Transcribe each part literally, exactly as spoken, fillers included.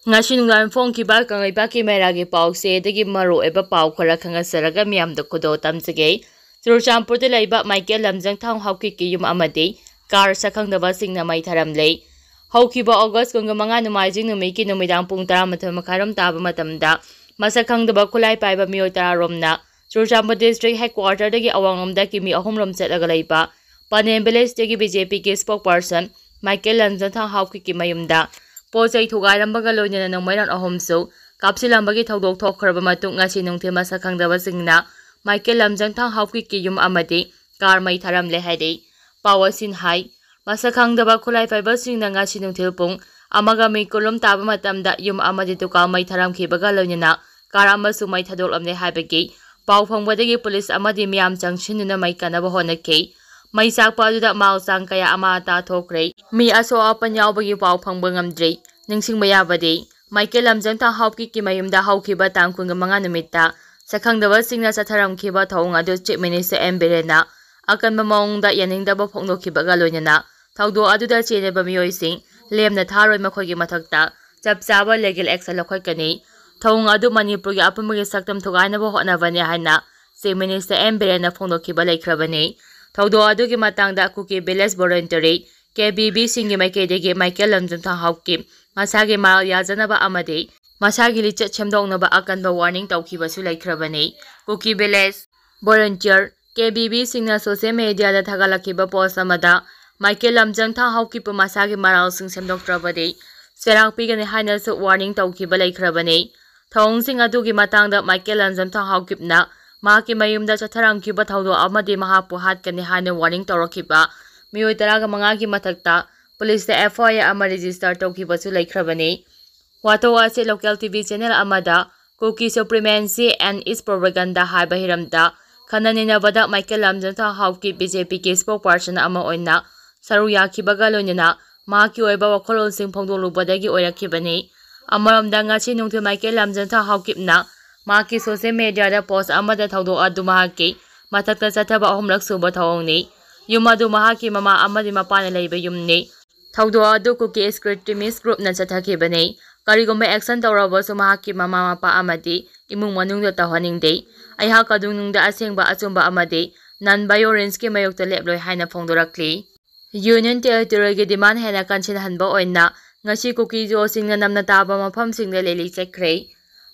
ꯉꯁꯤ ꯅꯨꯡꯗꯥꯡ ꯐꯣꯡꯈꯤꯕ ꯀꯪꯂꯩꯄꯥꯛꯀꯤ ꯃꯩꯔꯥꯒꯤ ꯄꯥꯎꯁꯦ ꯑꯗꯒꯤ ꯃꯔꯨꯑꯣꯏꯕ ꯄꯥꯎ ꯈꯔ ꯈꯪꯍꯟꯖꯔꯒ ꯃꯤꯌꯥꯝꯗ ꯈꯨꯗꯣꯜ ꯇꯝꯖꯒꯦ꯫ ꯆꯨꯔꯆꯥꯟꯄꯨꯔꯗ ꯂꯩꯕ ꯃꯥꯏꯀꯦꯜ ꯂꯝꯖꯪꯊꯥꯡ ꯍꯥꯎꯀꯤꯞꯀꯤ ꯌꯨꯝ ꯑꯃꯗꯤ ꯀꯥꯔ ꯁꯛꯈꯪꯗꯕꯁꯤꯡꯅ ꯃꯩ ꯊꯥꯔꯝꯂꯦ꯫ ꯍꯧꯈꯤꯕ ꯑꯣꯒꯁ ꯀꯨꯟꯃꯉꯥ ꯅꯣꯡꯃꯥꯏꯖꯤꯡ ꯅꯨꯃꯤꯠꯀꯤ ꯅꯨꯃꯤꯗꯥꯡ ꯄꯨꯡ ꯇꯔꯥꯃꯥꯊꯣꯏ ꯃꯈꯥꯏꯔꯣꯝ ꯇꯥꯕ ꯃꯇꯝꯗ ꯃꯁꯛ ꯈꯪꯗꯕ ꯈꯨꯠꯂꯥꯏ ꯄꯥꯏꯕ ꯃꯤꯑꯣꯏ ꯇꯔꯥꯔꯣꯝꯅ ꯆꯨꯔꯆꯥꯟꯄꯨꯔ ꯗꯤꯁꯇ꯭ꯔꯤꯛ ꯍꯦꯗꯀ꯭ꯋꯥꯇꯔꯗꯒꯤ ꯑꯋꯥꯡꯂꯣꯝꯗ ꯀꯤꯃꯤ ꯑꯍꯨꯝꯔꯣꯝ ꯆꯠꯂꯒ ꯂꯩꯕ ꯄꯅꯦꯝ ꯚꯤꯂꯦꯖꯇꯒꯤ ꯕꯤ ꯖꯦ ꯄꯤꯒꯤ ꯁ꯭ꯄꯣꯛꯄꯔꯁꯟ ꯃꯥꯏꯀꯦꯜ ꯂꯝꯖꯪꯊꯥꯡ ꯍꯥꯎꯀꯤꯞꯀꯤ ꯃꯌꯨꯝꯗ ꯄꯣꯠ ꯆꯩ ꯊꯨꯒꯥꯏꯔꯝꯕꯒ ꯂꯣꯏꯅꯅ ꯅꯣꯡꯃꯩꯔꯣꯟ ꯑꯍꯨꯝꯁꯨ ꯀꯥꯞꯁꯤꯜꯂꯝꯕꯒꯤ ꯊꯧꯗꯣꯛ ꯊꯣꯛꯈ꯭ꯔꯕ ꯃꯇꯨꯡ ꯉꯁꯤ ꯅꯨꯡꯊꯤꯜ ꯃꯁꯛ ꯈꯪꯗꯕꯁꯤꯡꯅ ꯃꯥꯏꯀꯦꯜ ꯂꯝꯖꯪꯊꯥꯡ ꯍꯥꯎꯀꯤꯞꯀꯤ ꯌꯨꯝ ꯑꯃꯗꯤ ꯀꯥꯔ ꯃꯩ ꯊꯥꯔꯝꯂꯦ ꯍꯥꯏꯔꯤ꯫ ꯄꯥꯎ ꯑꯁꯤꯅ ꯍꯥꯏ, ꯃꯁꯛ ꯈꯪꯗꯕ ꯈꯨꯠꯂꯥꯏ ꯄꯥꯏꯕꯁꯤꯡꯅ ꯉꯁꯤ ꯅꯨꯡꯊꯤꯜ ꯄꯨꯡ ꯑꯃꯒ ꯃꯤꯅꯤꯠ ꯀꯨꯟꯔꯣꯝ ꯇꯥꯕ ꯃꯇꯝꯗ ꯌꯨꯝ ꯑꯃꯗꯤ ꯗꯨꯀꯥꯟ ꯃꯩ ꯊꯥꯔꯝꯈꯤꯕꯒ ꯂꯣꯏꯅꯅ ꯀꯥꯔ ꯑꯃꯁꯨ ꯃꯩ ꯊꯥꯗꯣꯛꯂꯝꯂꯦ ꯍꯥꯏꯕꯒꯤ ꯄꯥꯎ ꯐꯪꯕꯗꯒꯤ ꯄꯨꯂꯤꯁ ꯑꯃꯗꯤ ꯃꯤꯌꯥꯝ ꯆꯪꯁꯤꯟꯗꯨꯅ ꯃꯩ ꯀꯟꯅꯕ ꯍꯣꯠꯅꯈꯤ꯫ ꯃꯩ ꯆꯥꯛꯄ ꯑꯗꯨꯗ ꯃꯥꯜ ꯆꯥꯡ ꯀꯌꯥ ꯑꯃ ꯑꯇꯥ ꯊꯣꯛꯈ꯭ꯔꯦ꯫ ꯃꯤ ꯑꯁꯣꯛ ꯑꯄꯟ ꯌꯥꯎꯕꯒꯤ ꯄꯥꯎ ꯐꯪꯕ ꯉꯝꯗ꯭ꯔꯤ꯫ ꯅꯤꯡꯁꯤꯡꯕ ꯌꯥꯕꯗꯤ, ꯃꯥꯏꯀꯦꯜ ꯂꯝꯖꯪꯊꯥꯡ ꯍꯥꯎꯀꯤꯞꯀꯤ ꯃꯌꯨꯝꯗ ꯍꯧꯈꯤꯕ ꯇꯥꯡ ꯀꯨꯟꯃꯉꯥ ꯅꯨꯃꯤꯠꯇ ꯁꯛꯈꯪꯗꯕꯁꯤꯡꯅ ꯆꯠꯊꯔꯝꯈꯤꯕ ꯊꯧꯑꯣꯡ ꯑꯗꯨ ꯆꯤꯐ ꯃꯤꯅꯤꯁꯇꯔ ꯑꯦꯝ ꯕꯤꯔꯦꯟꯅ ꯑꯀꯟꯕ ꯃꯑꯣꯡꯗ ꯌꯥꯅꯤꯡꯗꯕ ꯐꯣꯡꯗꯣꯛꯈꯤꯕꯒ ꯂꯣꯏꯅꯅ ꯊꯧꯗꯣꯛ ꯑꯗꯨꯗ ꯆꯦꯟꯅꯕ ꯃꯤꯑꯣꯏꯁꯤꯡ ꯂꯦꯝꯅ ꯊꯥꯔꯣꯏ, ꯃꯈꯣꯏꯒꯤ ꯃꯊꯛꯇ ꯆꯞ ꯆꯥꯕ ꯂꯤꯒꯦꯜ ꯑꯦꯛꯁꯟ ꯂꯧꯈꯠꯀꯅꯤ꯫ ꯊꯧꯑꯣꯡ ꯑꯗꯨ ꯃꯅꯤꯄꯨꯔꯒꯤ ꯑꯄꯨꯟꯕꯒꯤ ꯁꯛꯇꯝ ꯊꯨꯒꯥꯏꯅꯕ ꯍꯣꯠꯅꯕꯅꯤ ꯍꯥꯏꯅ ꯆꯤꯐ ꯃꯤꯅꯤꯁꯇꯔ ꯑꯦꯝ ꯕꯤꯔꯦꯟꯅ ꯐꯣꯡꯗꯣꯛꯈꯤꯕ ꯂꯩꯈ꯭ꯔꯕꯅꯤ꯫ ꯊꯧꯗꯣꯛ ꯑꯗꯨꯒꯤ ꯃꯇꯥꯡꯗ ꯀꯨꯀꯤ ꯚꯤꯂꯦꯖ ꯚꯣꯂꯨꯟꯇꯔꯤ, ꯀꯦ ꯚꯤ ꯚꯤꯁꯤꯡꯒꯤ ꯃꯥꯏꯀꯩꯗꯒꯤ ꯃꯥꯏꯀꯦꯜ ꯂꯝꯖꯪꯊꯥꯡ ꯍꯥꯎꯀꯤꯞ ꯃꯁꯥꯒꯤ ꯃꯔꯥꯜ ꯌꯥꯖꯅꯕ ꯑꯃꯗꯤ ꯃꯁꯥꯒꯤ ꯂꯤꯆꯠ ꯁꯦꯝꯗꯣꯛꯅꯕ ꯑꯀꯟꯕ ꯋꯥꯔꯅꯤꯡ ꯇꯧꯈꯤꯕꯁꯨ ꯂꯩꯈ꯭ꯔꯕꯅꯤ꯫ ꯀꯨꯀꯤ ꯚꯤꯂꯦꯖ ꯚꯣꯂꯨꯟꯇꯤꯌꯔ, ꯀꯦ ꯚꯤ ꯚꯤꯁꯤꯡꯅ ꯁꯣꯁꯤꯌꯦꯜ ꯃꯦꯗꯤꯌꯥꯗ ꯊꯥꯒꯠꯂꯛꯈꯤꯕ ꯄꯣꯁ ꯑꯃꯗ ꯃꯥꯏꯀꯦꯜ ꯂꯝꯖꯪꯊꯥꯡ ꯍꯥꯎꯀꯤꯞꯄꯨ ꯃꯁꯥꯒꯤ ꯃꯔꯥꯜꯁꯤꯡ ꯁꯦꯝꯗꯣꯛꯇ꯭ꯔꯕꯗꯤ ꯆꯩꯔꯥꯛ ꯄꯤꯒꯅꯤ ꯍꯥꯏꯅꯁꯨ ꯋꯥꯔꯅꯤꯡ ꯇꯧꯈꯤꯕ ꯂꯩꯈ꯭ꯔꯕꯅꯤ꯫ ꯊꯧꯑꯣꯡꯁꯤꯡ ꯑꯗꯨꯒꯤ ꯃꯇꯥꯡꯗ ꯃꯥꯏꯀꯦꯜ ꯂꯝꯖꯪꯊꯥꯡ ꯍꯥꯎꯀꯤꯞꯅ ꯃꯍꯥꯛꯀꯤ ꯃꯌꯨꯝꯗ ꯆꯠꯊꯔꯝꯈꯤꯕ ꯊꯧꯗꯣꯛ ꯑꯃꯗꯤ ꯃꯍꯥꯛꯄꯨ ꯍꯥꯠꯀꯅꯤ ꯍꯥꯏꯅ ꯋꯥꯔꯅꯤꯡ ꯇꯧꯔꯛꯈꯤꯕ ꯃꯤꯑꯣꯏ ꯇꯔꯥꯒ ꯃꯉꯥꯒꯤ ꯃꯊꯛꯇ ꯄꯨꯂꯤꯁꯇ ꯑꯦꯐ ꯑꯥꯏ ꯑꯥꯔ ꯑꯃ ꯔꯦꯖꯤꯁꯇꯔ ꯇꯧꯈꯤꯕꯁꯨ ꯂꯩꯈ꯭ꯔꯕꯅꯤ꯫ ꯋꯥꯊꯣꯛ ꯑꯁꯤ ꯂꯣꯀꯦꯜ ꯇꯤ ꯚꯤ ꯆꯦꯅꯦꯜ ꯑꯃꯗ ꯀꯨꯀꯤ ꯁꯨꯄ꯭ꯔꯤꯃꯦꯟꯁꯤ ꯑꯦꯟ ꯏꯁ ꯄ꯭ꯔꯣꯄꯒꯟꯗꯥ ꯍꯥꯏꯕ ꯍꯤꯔꯝꯗ ꯈꯟꯅ ꯅꯩꯅꯕꯗ ꯃꯥꯏꯀꯦꯜ ꯂꯝꯖꯪꯊꯥꯡ ꯍꯥꯎꯀꯤꯞ ꯕꯤ ꯖꯦ ꯄꯤꯒꯤ ꯁ꯭ꯄꯣꯛꯄꯔꯁꯟ ꯑꯃ ꯑꯣꯏꯅ ꯁꯔꯨꯛ ꯌꯥꯈꯤꯕꯒ ꯂꯣꯏꯅꯅ ꯃꯍꯥꯛꯀꯤ ꯑꯣꯏꯕ ꯋꯥꯈꯜꯂꯣꯟꯁꯤꯡ ꯐꯣꯡꯗꯣꯛꯂꯨꯕꯗꯒꯤ ꯑꯣꯏꯔꯛꯈꯤꯕꯅꯤ꯫ ꯑꯃꯔꯣꯝꯗ ꯉꯁꯤ ꯅꯨꯡꯊꯤꯜ ꯃꯥꯏꯀꯦꯜ ꯂꯝꯖꯪꯊꯥꯡ ꯍꯥꯎꯀꯤꯞꯅ ꯃꯍꯥꯛꯀꯤ ꯁꯣꯁꯤꯌꯦꯜ ꯃꯦꯗꯤꯌꯥꯗ ꯄꯣꯁ ꯑꯃꯗ ꯊꯧꯗꯣꯛ ꯑꯗꯨ ꯃꯍꯥꯛꯀꯤ ꯃꯊꯛꯇ ꯆꯠꯊꯕ ꯑꯍꯨꯝꯂꯛ ꯁꯨꯕ ꯊꯧꯑꯣꯡꯅꯤ꯫ ꯌꯨꯝ ꯑꯗꯨ ꯃꯍꯥꯛꯀꯤ ꯃꯃꯥ ꯑꯃꯗꯤ ꯃꯄꯥꯅ ꯂꯩꯕ ꯌꯨꯝꯅꯤ꯫ ꯊꯧꯗꯣꯛ ꯑꯗꯨ ꯀꯨꯀꯤ ꯑꯦꯛꯁꯇ꯭ꯔꯤꯃꯤꯁ ꯒ꯭ꯔꯨꯞꯅ ꯆꯠꯊꯈꯤꯕꯅꯤ꯫ ꯀꯔꯤꯒꯨꯝꯕ action ꯇꯧꯔꯕꯁꯨ ꯃꯍꯥꯛꯀꯤ ꯃꯃꯥ ꯃꯄꯥ ꯑꯃꯗꯤ ꯏꯃꯨꯡ ꯃꯅꯨꯡꯗ ꯇꯧꯍꯟꯅꯤꯡꯗꯦ꯫ ꯑꯩꯍꯥꯛ ꯀꯗꯨꯡꯅꯨꯡꯗ ꯑꯁꯦꯡꯕ ꯑꯆꯨꯝꯕ ꯑꯃꯗꯤ non-violence ꯀꯤ ꯃꯥꯌꯣꯛꯇ ꯂꯦꯞꯂꯣꯏ ꯍꯥꯏꯅ ꯐꯣꯡꯗꯣꯔꯛꯂꯤ꯫ Union Territory ꯒꯤ demand ꯍꯦꯟꯅ ꯀꯟꯁꯤꯟꯍꯟꯕ ꯑꯣꯏꯅ ꯉꯁꯤ ꯀꯨꯀꯤ ꯖꯣꯁꯤꯡꯅ ꯅꯝꯅ ꯇꯥꯕ ꯃꯐꯝꯁꯤꯡꯗ ꯂꯤꯂꯤ ꯆꯠꯈ꯭ꯔꯦ꯫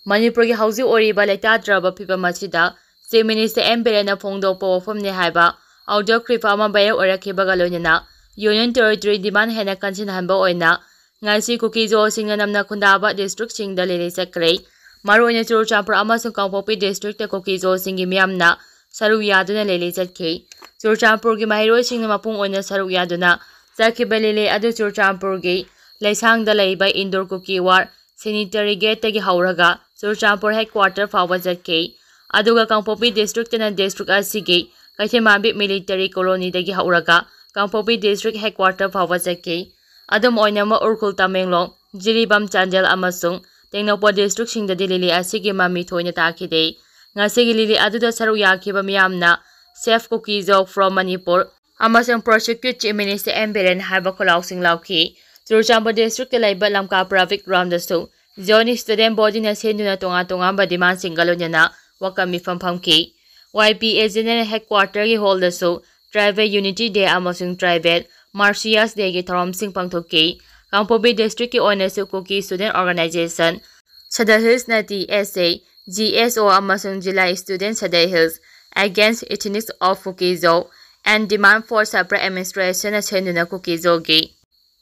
ꯃꯅꯤꯄꯨꯔꯒꯤ ꯍꯧꯖꯤꯛ ꯑꯣꯏꯔꯤꯕ ꯂꯩꯇꯥꯗ꯭ꯔꯕ ꯐꯤꯕꯝ ꯑꯁꯤꯗ Chief Minister ꯑꯦꯟ ꯕꯤꯔꯦꯟꯅ ꯐꯣꯡꯗꯣꯛꯄ ꯋꯥꯐꯝꯅꯤ ꯍꯥꯏꯕ audio clip ꯑꯃ viral ꯑꯣꯏꯔꯛꯈꯤꯕꯒ ꯂꯣꯏꯅꯅ Union Territory demand ꯍꯦꯟꯅ ꯀꯟꯁꯤꯟꯍꯟꯕ ꯑꯣꯏꯅ ꯉꯁꯤ ꯀꯨꯀꯤ ꯖꯣꯁꯤꯡꯅ ꯅꯝꯅ ꯈꯨꯟꯗꯥꯕ district ꯁꯤꯡꯗ ꯂꯤꯂꯤ ꯆꯠꯈ꯭ꯔꯦ꯫ ꯃꯔꯨꯑꯣꯏꯅ ꯆꯨꯔꯆꯥꯟꯄꯨꯔ ꯑꯃꯁꯨꯡ ꯀꯥꯡꯄꯣꯛꯄꯤ district ꯇ ꯀꯨꯀꯤ ꯖꯣꯁꯤꯡꯒꯤ ꯃꯤꯌꯥꯝꯅ ꯁꯔꯨꯛ ꯌꯥꯗꯨꯅ ꯂꯤꯂꯤ ꯆꯠꯈꯤ꯫ ꯆꯨꯔꯆꯥꯟꯄꯨꯔꯒꯤ ꯃꯍꯩꯔꯣꯏꯁꯤꯡꯅ ꯃꯄꯨꯡ ꯑꯣꯏꯅ ꯁꯔꯨꯛ ꯌꯥꯗꯨꯅ ꯆꯠꯈꯤꯕ ꯂꯤꯂꯤ ꯑꯗꯨ ꯆꯨꯔꯆꯥꯟꯄꯨꯔꯒꯤ ꯂꯩꯁꯥꯡꯗ ꯂꯩꯕ Indoor Kuki War Cemetery gate ꯇꯒꯤ ꯍꯧꯔꯒ ꯆꯨꯔꯆꯥꯟꯄꯨꯔ headquarter ꯐꯥꯎꯕ ꯆꯠꯈꯤ꯫ ꯑꯗꯨꯒ ꯀꯥꯡꯄꯣꯛꯄꯤ district ꯇꯅ district ꯑꯁꯤꯒꯤ ꯀꯩꯊꯦꯜꯃꯥꯟꯕꯤ military colony ꯗꯒꯤ ꯍꯧꯔꯒ ꯀꯥꯡꯄꯣꯛꯄꯤ district headquarter ꯐꯥꯎꯕ ꯆꯠꯈꯤ꯫ ꯑꯗꯨꯝ ꯑꯣꯏꯅꯃꯛ ꯎꯈ꯭ꯔꯨꯜ, ꯇꯃꯦꯡꯂꯣꯡ, ꯖꯤꯔꯤꯕꯥꯝ, ꯆꯥꯟꯗꯦꯜ ꯑꯃꯁꯨꯡ ꯇꯦꯡꯅꯧꯄꯜ district ꯁꯤꯡꯗꯗꯤ ꯂꯤꯂꯤ ꯑꯁꯤꯒꯤ ꯃꯃꯤ ꯊꯣꯏꯅ ꯇꯥꯈꯤꯗꯦ꯫ ꯉꯁꯤꯒꯤ ꯂꯤꯂꯤ ꯑꯗꯨꯗ ꯁꯔꯨꯛ ꯌꯥꯈꯤꯕ ꯃꯤꯌꯥꯝꯅ Save Kuki Zo from Manipur ꯑꯃꯁꯨꯡ Prosecute Chief Minister N Biren ꯍꯥꯏꯕ ꯈꯣꯜꯂꯥꯎꯁꯤꯡ ꯂꯥꯎꯈꯤ꯫ ꯆꯨꯔꯆꯥꯟꯄꯨꯔ district ꯇ ꯂꯩꯕ ꯂꯝꯀꯥ ꯄ꯭ꯔꯥꯚꯤꯛ ꯒ꯭ꯔꯥꯎꯟꯗꯁꯨ Zone student body ꯅ ꯁꯦꯝꯗꯨꯅ ꯇꯣꯉꯥꯟ ꯇꯣꯉꯥꯟꯕ demand ꯁꯤꯡꯒ ꯂꯣꯏꯅꯅ ꯋꯥꯀꯠ ꯃꯤꯐꯝ ꯐꯝꯈꯤ꯫ ꯋꯥꯏ ꯄꯤ ꯑꯦ general headquarter ꯒꯤ hall ꯗꯁꯨ Tribal Unity Day ꯑꯃꯁꯨꯡ Tribal Martyrs Day ꯒꯤ ꯊꯧꯔꯝꯁꯤꯡ ꯄꯥꯡꯊꯣꯛꯈꯤ꯫ ꯀꯥꯡꯄꯣꯛꯄꯤ district ꯀꯤ ꯑꯣꯏꯅꯁꯨ Kuki Student Organization Sadar Hills ꯅ T S A, G S O ꯑꯃꯁꯨꯡ Zilla Student Sadar Hills Against Ethnics of Kuki Zo and Demand for Separate Administration ꯅ ꯁꯦꯝꯗꯨꯅ ꯀꯨꯀꯤ ꯖꯣꯒꯤ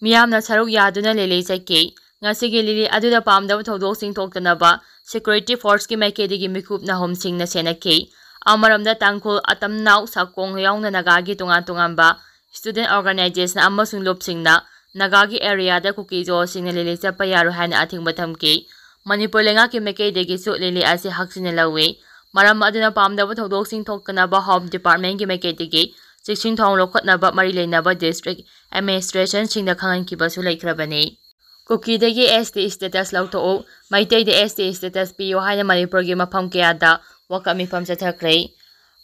ꯃꯤꯌꯥꯝꯅ ꯁꯔꯨꯛ ꯌꯥꯗꯨꯅ ꯂꯤꯂꯤ ꯆꯠꯈꯤ꯫ ꯉꯁꯤꯒꯤ ꯂꯤꯂꯤ ꯑꯗꯨꯗ ꯄꯥꯝꯗꯕ ꯊꯧꯗꯣꯛꯁꯤꯡ ꯊꯣꯛꯇꯅꯕ security force ꯀꯤ ꯃꯥꯏꯀꯩꯗꯒꯤ ꯃꯤꯀꯨꯞꯅ ꯍꯨꯝꯁꯤꯡꯅ ꯁꯦꯟꯅꯈꯤ꯫ ꯑꯃꯔꯣꯝꯗ ꯇꯥꯡꯈꯨꯜ, ꯑꯇꯝꯅꯥꯎ, ꯁꯥꯀꯣꯡ ꯌꯥꯎꯅ ꯅꯥꯒꯥꯒꯤ ꯇꯣꯉꯥꯟ ꯇꯣꯉꯥꯟꯕ student organization ꯑꯃꯁꯨꯡ ꯂꯨꯞꯁꯤꯡꯅ ꯅꯥꯒꯥꯒꯤ area ꯗ ꯀꯨꯀꯤ ꯖꯣꯁꯤꯡꯅ ꯂꯤꯂꯤ ꯆꯠꯄ ꯌꯥꯔꯣꯏ ꯍꯥꯏꯅ ꯑꯊꯤꯡꯕ ꯊꯝꯈꯤ꯫ ꯃꯅꯤꯄꯨꯔ ꯂꯩꯉꯥꯛꯀꯤ ꯃꯥꯏꯀꯩꯗꯒꯤꯁꯨ ꯂꯤꯂꯤ ꯑꯁꯤ ꯍꯛꯆꯤꯟꯅ ꯂꯧꯏ꯫ ꯃꯔꯝ ꯑꯗꯨꯅ ꯄꯥꯝꯗꯕ ꯊꯧꯗꯣꯛꯁꯤꯡ ꯊꯣꯛꯇꯅꯕ Home Department ꯀꯤ ꯃꯥꯏꯀꯩꯗꯒꯤ ꯆꯦꯛꯁꯤꯟ ꯊꯧꯔꯥꯡ ꯂꯧꯈꯠꯅꯕ ꯃꯔꯤ ꯂꯩꯅꯕ district administration ꯁꯤꯡꯗ ꯈꯪꯍꯟꯈꯤꯕꯁꯨ ꯂꯩꯈ꯭ꯔꯕꯅꯤ꯫ ꯀꯨꯀꯤꯗꯒꯤ S T status ꯂꯧꯊꯣꯛꯎ, ꯃꯩꯇꯩꯗ S T status ꯄꯤꯌꯨ ꯍꯥꯏꯅ ꯃꯅꯤꯄꯨꯔꯒꯤ ꯃꯐꯝ ꯀꯌꯥꯗ ꯋꯥꯀꯠ ꯃꯤꯐꯝ ꯆꯠꯊꯈ꯭ꯔꯦ꯫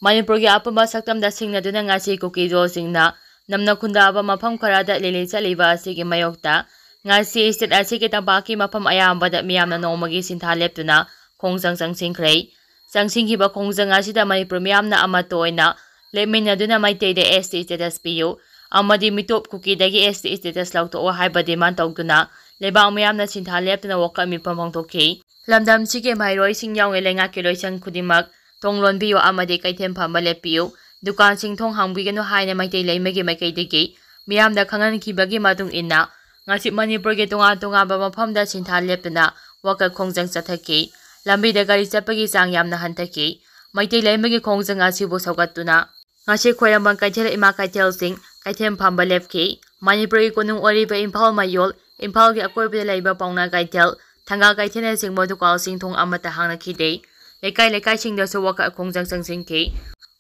ꯃꯅꯤꯄꯨꯔꯒꯤ ꯑꯄꯨꯟꯕ ꯁꯛꯇꯝꯗ ꯁꯤꯡꯅꯗꯨꯅ ꯉꯁꯤ ꯀꯨꯀꯤ ꯖꯣꯁꯤꯡꯅ ꯅꯝꯅ ꯈꯨꯟꯗꯥꯕ ꯃꯐꯝ ꯈꯔꯗ ꯂꯤꯂꯤ ꯆꯠꯂꯤꯕ ꯑꯁꯤꯒꯤ ꯃꯥꯌꯣꯛꯇ ꯉꯁꯤ state ꯑꯁꯤꯒꯤ ꯇꯝꯄꯥꯛꯀꯤ ꯃꯐꯝ ꯑꯌꯥꯝꯕꯗ ꯃꯤꯌꯥꯝꯅ ꯅꯣꯡꯃꯒꯤ ꯁꯤꯟꯊꯥ ꯂꯦꯞꯇꯨꯅ ꯈꯣꯡꯖꯪ ꯆꯪꯁꯤꯟꯈ꯭ꯔꯦ꯫ ꯆꯪꯁꯤꯟꯈꯤꯕ ꯈꯣꯡꯖꯪ ꯑꯁꯤꯗ ꯃꯅꯤꯄꯨꯔ ꯃꯤꯌꯥꯝꯅ ꯑꯃꯠꯇ ꯑꯣꯏꯅ ꯂꯦꯞꯃꯤꯟꯅꯗꯨꯅ ꯃꯩꯇꯩꯗ S T status ꯄꯤꯌꯨ ꯑꯃꯗꯤ ꯃꯤꯇꯣꯞ ꯀꯨꯀꯤꯗꯒꯤ S T status ꯂꯧꯊꯣꯛꯑꯣ ꯍꯥꯏꯕ demand ꯇꯧꯗꯨꯅ ꯂꯩꯕꯥꯛ ꯃꯤꯌꯥꯝꯅ ꯁꯤꯟꯊꯥ ꯂꯦꯞꯇꯨꯅ ꯋꯥꯀꯠ ꯃꯤꯐꯝ ꯄꯥꯡꯊꯣꯛꯈꯤ꯫ ꯂꯝꯗꯝꯁꯤꯒꯤ ꯃꯍꯩꯔꯣꯏꯁꯤꯡ ꯌꯥꯎꯅ ꯂꯩꯉꯥꯛꯀꯤ ꯂꯣꯏꯁꯪ ꯈꯨꯗꯤꯡꯃꯛ ꯊꯣꯡ ꯂꯣꯟꯕꯤꯌꯨ ꯑꯃꯗꯤ ꯀꯩꯊꯦꯜ ꯐꯝꯕ ꯂꯦꯞꯄꯤꯌꯨ, ꯗꯨꯀꯥꯟꯁꯤꯡ ꯊꯣꯡ ꯍꯥꯡꯕꯤꯒꯅꯨ ꯍꯥꯏꯅ ꯃꯩꯇꯩ ꯂꯩꯃꯒꯤ ꯃꯥꯏꯀꯩꯗꯒꯤ ꯃꯤꯌꯥꯝꯗ ꯈꯪꯍꯟꯈꯤꯕꯒꯤ ꯃꯇꯨꯡ ꯏꯟꯅ, ꯉꯁꯤ ꯃꯅꯤꯄꯨꯔꯒꯤ ꯇꯣꯉꯥꯟ ꯇꯣꯉꯥꯟꯕ ꯃꯐꯝꯗ ꯁꯤꯟꯊꯥ ꯂꯦꯞꯇꯨꯅ ꯋꯥꯀꯠ ꯈꯣꯡꯖꯪ ꯆꯠꯊꯈꯤ꯫ ꯂꯝꯕꯤꯗ ꯒꯥꯔꯤ ꯆꯠꯄꯒꯤ ꯆꯥꯡ ꯌꯥꯝꯅ ꯍꯟꯊꯈꯤ꯫ ꯃꯩꯇꯩ ꯂꯩꯃꯒꯤ ꯈꯣꯡꯖꯪ ꯑꯁꯤꯕꯨ ꯁꯧꯒꯠꯇꯨꯅ ꯉꯁꯤ ꯈ꯭ꯋꯥꯏꯔꯝꯕꯟ ꯀꯩꯊꯦꯜ, ꯏꯃꯥ ꯀꯩꯊꯦꯜꯁꯤꯡ ꯀꯩꯊꯦꯜ ꯐꯝꯕ ꯂꯦꯞꯈꯤ꯫ ꯃꯅꯤꯄꯨꯔꯒꯤ ꯀꯣꯅꯨꯡ ꯑꯣꯏꯔꯤꯕ ꯏꯝꯐꯥꯜ ꯃꯌꯣꯜ, ꯏꯝꯐꯥꯜꯒꯤ ꯑꯀꯣꯏꯕꯗ ꯂꯩꯕ ꯄꯥꯎꯅꯥ ꯀꯩꯊꯦꯜ, ꯊꯪꯒꯥꯜ ꯀꯩꯊꯦꯜꯅꯆꯤꯡꯕ ꯗꯨꯀꯥꯟꯁꯤꯡ ꯊꯣꯡ ꯑꯃꯠꯇ ꯍꯥꯡꯅꯈꯤꯗꯦ꯫ ꯂꯩꯀꯥꯏ ꯂꯩꯀꯥꯏꯁꯤꯡꯗꯁꯨ ꯋꯥꯀꯠ ꯈꯣꯡꯖꯪ ꯆꯪꯁꯤꯟꯈꯤ꯫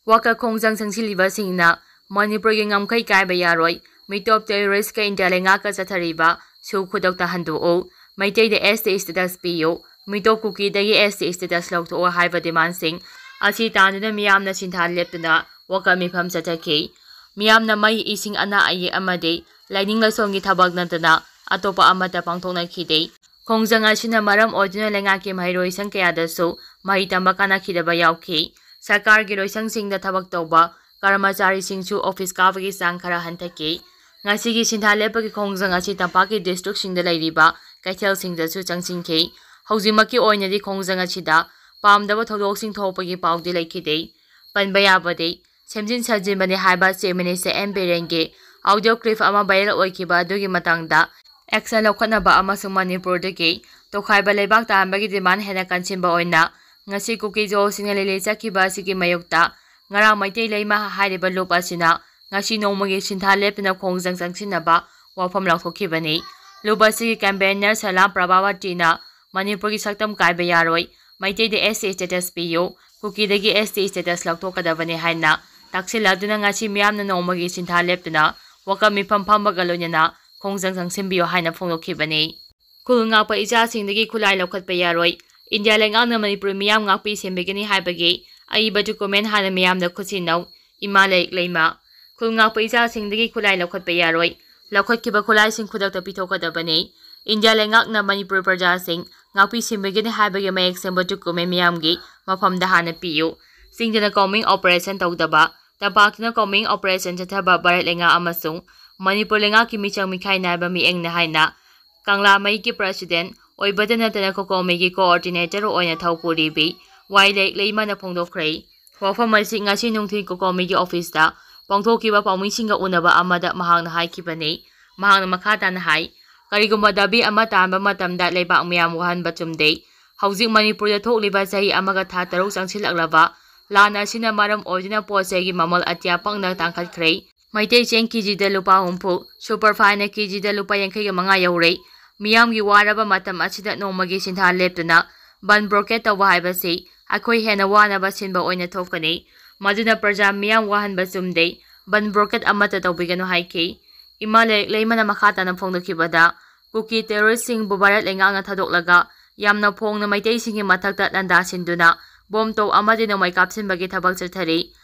ꯋꯥꯀꯠ ꯈꯣꯡꯖꯪ ꯆꯪꯁꯤꯜꯂꯤꯕꯁꯤꯡꯅ ꯃꯅꯤꯄꯨꯔꯒꯤ ꯉꯝꯈꯩ ꯀꯥꯏꯕ ꯌꯥꯔꯣꯏ, ꯃꯤꯇꯣꯞ terroristꯀ ꯏꯟꯗꯤꯌꯥ ꯂꯩꯉꯥꯛꯀ ꯆꯠꯊꯔꯤꯕ ꯁꯨ ꯈꯨꯗꯛꯇ ꯍꯟꯗꯣꯛꯎ, ꯃꯩꯇꯩꯗ S T status ꯄꯤꯌꯨ, ꯃꯤꯇꯣꯞ ꯀꯨꯀꯤꯗꯒꯤ S T status ꯂꯧꯊꯣꯛꯎ ꯍꯥꯏꯕ demandꯁꯤꯡ ꯑꯁꯤ ꯇꯥꯟꯗꯨꯅ ꯃꯤꯌꯥꯝꯅ ꯁꯤꯟꯊꯥ ꯂꯦꯞꯇꯨꯅ ꯋꯥꯀꯠ ꯃꯤꯐꯝ ꯆꯠꯊꯈꯤ꯫ ꯃꯤꯌꯥꯝꯅ ꯃꯩ, ꯏꯁꯤꯡ, ꯑꯅꯥ ꯑꯌꯦꯛ ꯑꯃꯗꯤ ꯂꯥꯏꯅꯤꯡ ꯂꯥꯏꯁꯣꯟꯒꯤ ꯊꯕꯛ ꯅꯠꯇꯅ ꯑꯇꯣꯞꯄ ꯑꯃꯠꯇ ꯄꯥꯡꯊꯣꯛꯅꯈꯤꯗꯦ꯫ ꯈꯣꯡꯖꯪ ꯑꯁꯤꯅ ꯃꯔꯝ ꯑꯣꯏꯗꯨꯅ ꯂꯩꯉꯥꯛꯀꯤ ꯃꯍꯩꯔꯣꯏꯁꯪ ꯀꯌꯥꯗꯁꯨ ꯃꯍꯩ ꯇꯝꯕ ꯀꯥꯟꯅꯈꯤꯗꯕ ꯌꯥꯎꯈꯤ꯫ ꯁꯔꯀꯥꯔꯒꯤ ꯂꯣꯏꯁꯪꯁꯤꯡꯗ ꯊꯕꯛ ꯇꯧꯕ ꯀꯔꯃꯆꯥꯔꯤꯁꯤꯡꯁꯨ office ꯀꯥꯕꯒꯤ ꯆꯥꯡ ꯈꯔ ꯍꯟꯊꯈꯤ꯫ ꯉꯁꯤꯒꯤ ꯁꯤꯟꯊꯥ ꯂꯦꯞꯄꯒꯤ ꯈꯣꯡꯖꯪ ꯑꯁꯤ ꯇꯝꯄꯥꯛꯀꯤ districtꯁꯤꯡꯗ ꯂꯩꯔꯤꯕ ꯀꯩꯊꯦꯜꯁꯤꯡꯗꯁꯨ ꯆꯪꯁꯤꯟꯈꯤ꯫ ꯍꯧꯖꯤꯛꯃꯛꯀꯤ ꯑꯣꯏꯅꯗꯤ ꯈꯣꯡꯖꯪ ꯑꯁꯤꯗ ꯄꯥꯝꯗꯕ ꯊꯧꯗꯣꯛꯁꯤꯡ ꯊꯣꯛꯄꯒꯤ ꯄꯥꯎꯗꯤ ꯂꯩꯈꯤꯗꯦ꯫ ꯄꯟꯕ ꯌꯥꯕꯗꯤ, ꯁꯦꯝꯖꯤꯟ ꯁꯥꯖꯤꯟꯕꯅꯤ ꯍꯥꯏꯕ Chief Minister N ꯕꯤꯔꯦꯟꯒꯤ audio clip ꯑꯃ viral ꯑꯣꯏꯈꯤꯕ ꯑꯗꯨꯒꯤ ꯃꯇꯥꯡꯗ action ꯂꯧꯈꯠꯅꯕ ꯑꯃꯁꯨꯡ ꯃꯅꯤꯄꯨꯔꯗꯒꯤ ꯇꯣꯈꯥꯏꯕ ꯂꯩꯕꯥꯛ ꯇꯥꯍꯟꯕꯒꯤ demand ꯍꯦꯟꯅ ꯀꯟꯁꯤꯟꯕ ꯑꯣꯏꯅ ꯉꯁꯤ ꯀꯨꯀꯤ ꯖꯣꯁꯤꯡꯅ ꯂꯤꯂꯤ ꯆꯠꯈꯤꯕ ꯑꯁꯤꯒꯤ ꯃꯥꯌꯣꯛꯇ ꯉꯔꯥꯡ ꯃꯩꯇꯩ ꯂꯩꯃ ꯍꯥꯏꯔꯤꯕ ꯂꯨꯞ ꯑꯁꯤꯅ ꯉꯁꯤ ꯅꯣꯡꯃꯒꯤ ꯁꯤꯟꯊꯥ ꯂꯦꯞꯇꯨꯅ ꯈꯣꯡꯖꯪ ꯆꯪꯁꯤꯟꯅꯕ ꯋꯥꯐꯝ ꯂꯥꯎꯊꯣꯛꯈꯤꯕꯅꯤ꯫ ꯂꯨꯞ ꯑꯁꯤꯒꯤ campaigner ꯁꯂꯥꯝ ꯄ꯭ꯔꯚꯥꯋꯇꯤꯅ ꯃꯅꯤꯄꯨꯔꯒꯤ ꯁꯛꯇꯝ ꯀꯥꯏꯕ ꯌꯥꯔꯣꯏ, ꯃꯩꯇꯩꯗ S T status ꯄꯤꯌꯨ, ꯀꯨꯀꯤꯗꯒꯤ S T status ꯂꯧꯊꯣꯛꯀꯗꯕꯅꯤ ꯍꯥꯏꯅ ꯇꯥꯛꯁꯤꯜꯂꯗꯨꯅ ꯉꯁꯤ ꯃꯤꯌꯥꯝꯅ ꯅꯣꯡꯃꯒꯤ ꯁꯤꯟꯊꯥ ꯂꯦꯞꯇꯨꯅ ꯋꯥꯀꯠ ꯃꯤꯐꯝ ꯐꯝꯕꯒ ꯂꯣꯏꯅꯅ ꯈꯣꯡꯖꯪ ꯆꯪꯁꯤꯟꯕꯤꯌꯨ ꯍꯥꯏꯅ ꯐꯣꯡꯗꯣꯛꯈꯤꯕꯅꯤ꯫ ꯈꯨꯜ ꯉꯥꯛꯄ ꯏꯆꯥꯁꯤꯡꯗꯒꯤ ꯈꯨꯠꯂꯥꯏ ꯂꯧꯈꯠꯄ ꯌꯥꯔꯣꯏ꯫ ꯏꯟꯗꯤꯌꯥ ꯂꯩꯉꯥꯛꯅ ꯃꯅꯤꯄꯨꯔ ꯃꯤꯌꯥꯝ ꯉꯥꯛꯄꯤ ꯁꯦꯟꯕꯤꯒꯅꯤ ꯍꯥꯏꯕꯒꯤ ꯑꯏꯕ document ꯍꯥꯟꯅ ꯃꯤꯌꯥꯝꯗ ꯈꯨꯠꯁꯤꯟꯅꯧ꯫ ꯏꯃꯥ ꯂꯥꯏꯔꯤꯛ ꯂꯩꯃ꯫ ꯈꯨꯜ ꯉꯥꯛꯄ ꯏꯆꯥꯁꯤꯡꯗꯒꯤ ꯈꯨꯠꯂꯥꯏ ꯂꯧꯈꯠꯄ ꯌꯥꯔꯣꯏ꯫ ꯂꯧꯈꯠꯈꯤꯕ ꯈꯨꯠꯂꯥꯏꯁꯤꯡ ꯈꯨꯗꯛꯇ ꯄꯤꯊꯣꯛꯀꯗꯕꯅꯤ꯫ ꯏꯟꯗꯤꯌꯥ ꯂꯩꯉꯥꯛꯅ ꯃꯅꯤꯄꯨꯔ ꯄ꯭ꯔꯖꯥꯁꯤꯡ ꯉꯥꯛꯄꯤ ꯁꯦꯟꯕꯤꯒꯅꯤ ꯍꯥꯏꯕꯒꯤ ꯃꯌꯦꯛ ꯁꯦꯡꯕ ꯗꯣꯀꯨꯃꯦꯟ ꯃꯤꯌꯥꯝꯒꯤ ꯃꯐꯝꯗ ꯍꯥꯟꯅ ꯄꯤꯌꯨ꯫ ꯆꯤꯡꯗꯅ ꯀꯣꯝꯕꯤꯡ ꯑꯣꯄꯔꯦꯁꯟ ꯇꯧꯗꯕ, ꯇꯝꯄꯥꯛꯇꯅ ꯀꯣꯝꯕꯤꯡ ꯑꯣꯄꯔꯦꯁꯟ ꯆꯠꯊꯕ ꯚꯥꯔꯠ ꯂꯩꯉꯥꯛ ꯑꯃꯁꯨꯡ ꯃꯅꯤꯄꯨꯔ ꯂꯩꯉꯥꯛꯀꯤ ꯃꯤꯆꯪ ꯃꯤꯈꯥꯏ ꯅꯥꯏꯕ ꯃꯤꯠꯌꯦꯡꯅꯤ ꯍꯥꯏꯅ ꯀꯪꯂꯥꯃꯩꯒꯤ ꯄ꯭ꯔꯁꯤꯗꯦꯟ ꯑꯣꯏꯕꯇ ꯅꯠꯇꯅ ꯀꯣꯀꯣꯃꯤꯒꯤ ꯀꯣꯑꯣꯔꯗꯤꯅꯦꯇꯔ ꯑꯣꯏꯅ ꯊꯧ ꯄꯨꯔꯤꯕꯤ ꯋꯥꯏ ꯂꯩꯃꯅ ꯐꯣꯡꯗꯣꯛꯈ꯭ꯔꯦ꯫ ꯋꯥꯐꯝ ꯑꯁꯤ ꯉꯁꯤ ꯅꯨꯡꯊꯤꯜ ꯀꯣꯀꯣꯃꯤꯒꯤ ꯑꯣꯐꯤꯁꯇ ꯄꯥꯡꯊꯣꯛꯈꯤꯕ ꯄꯥꯎꯃꯤꯁꯤꯡꯒ ꯎꯅꯕ ꯑꯃꯗ ꯃꯍꯥꯛꯅ ꯍꯥꯏꯈꯤꯕꯅꯤ꯫ ꯃꯍꯥꯛꯅ ꯃꯈꯥ ꯇꯥꯅ ꯍꯥꯏ, ꯀꯔꯤꯒꯨꯝꯕ ꯗꯥꯕꯤ ꯑꯃ ꯇꯥꯟꯕ ꯃꯇꯝꯗ ꯂꯩꯕꯥꯛ ꯃꯤꯌꯥꯝ ꯋꯥꯍꯟꯕ ꯆꯨꯝꯗꯦ꯫ ꯍꯧꯖꯤꯛ ꯃꯅꯤꯄꯨꯔꯗ ꯊꯣꯛꯂꯤꯕ ꯆꯍꯤ ꯑꯃꯒ ꯊꯥ ꯇꯔꯨꯛ ꯆꯪꯁꯤꯜꯂꯛꯂꯕ ꯂꯥꯟ ꯑꯁꯤꯅ ꯃꯔꯝ ꯑꯣꯏꯗꯨꯅ ꯄꯣꯠ ꯆꯩꯒꯤ ꯃꯃꯜ ꯑꯇꯤꯌꯥ ꯄꯪꯅ ꯇꯥꯡꯈꯠꯈ꯭ꯔꯦ꯫ ꯃꯩꯇꯩ ꯆꯦꯡ ꯀꯦꯖꯤꯗ ꯂꯨꯄꯥ ꯍꯨꯝꯐꯨ, ꯁꯨꯄꯔ ꯐꯥꯏꯟꯅ ꯀꯦꯖꯤꯗ ꯂꯨꯄꯥ ꯌꯥꯡꯈꯩꯒ ꯃꯉꯥ ꯌꯧꯔꯦ꯫ ꯃꯤꯌꯥꯝꯒꯤ ꯋꯥꯔꯕ ꯃꯇꯝ ꯑꯁꯤꯗ ꯅꯣꯡꯃꯒꯤ ꯁꯤꯟꯊꯥ ꯂꯦꯞꯇꯨꯅ ꯕꯟ ꯕ꯭ꯂꯣꯀꯦꯠ ꯇꯧꯕ ꯍꯥꯏꯕꯁꯤ ꯑꯩꯈꯣꯏ ꯍꯦꯟꯅ ꯋꯥꯅꯕ ꯁꯤꯟꯕ ꯑꯣꯏꯅ ꯊꯣꯛꯀꯅꯤ꯫ ꯃꯗꯨꯅ ꯄ꯭ꯔꯖꯥ ꯃꯤꯌꯥꯝ ꯋꯥꯍꯟꯕ ꯆꯨꯝꯗꯦ꯫ ꯕꯟ ꯕ꯭ꯂꯣꯀꯦꯠ ꯑꯃꯠꯇ ꯇꯧꯕꯤꯒꯅꯨ ꯍꯥꯏꯈꯤ꯫ ꯏꯃꯥ ꯂꯩꯃꯅ ꯃꯈꯥ ꯇꯥꯅ ꯐꯣꯡꯗꯣꯛꯈꯤꯕꯗ, ꯀꯨꯀꯤ ꯇꯦꯔꯣꯔꯤꯁꯁꯤꯡꯕꯨ ꯚꯥꯔꯠ ꯂꯩꯉꯥꯛꯅ ꯊꯥꯗꯣꯛꯂꯒ ꯌꯥꯝꯅ ꯐꯣꯡꯅ ꯃꯩꯇꯩꯁꯤꯡꯒꯤ ꯃꯊꯛꯇ ꯂꯥꯟꯗꯥ ꯁꯤꯟꯗꯨꯅ ꯕꯣꯝ ꯇꯣꯞ ꯑꯃꯗꯤ ꯅꯣꯡꯃꯩ ꯀꯥꯞꯁꯤꯟꯕꯒꯤ ꯊꯕꯛ ꯆꯠꯊꯔꯤ꯫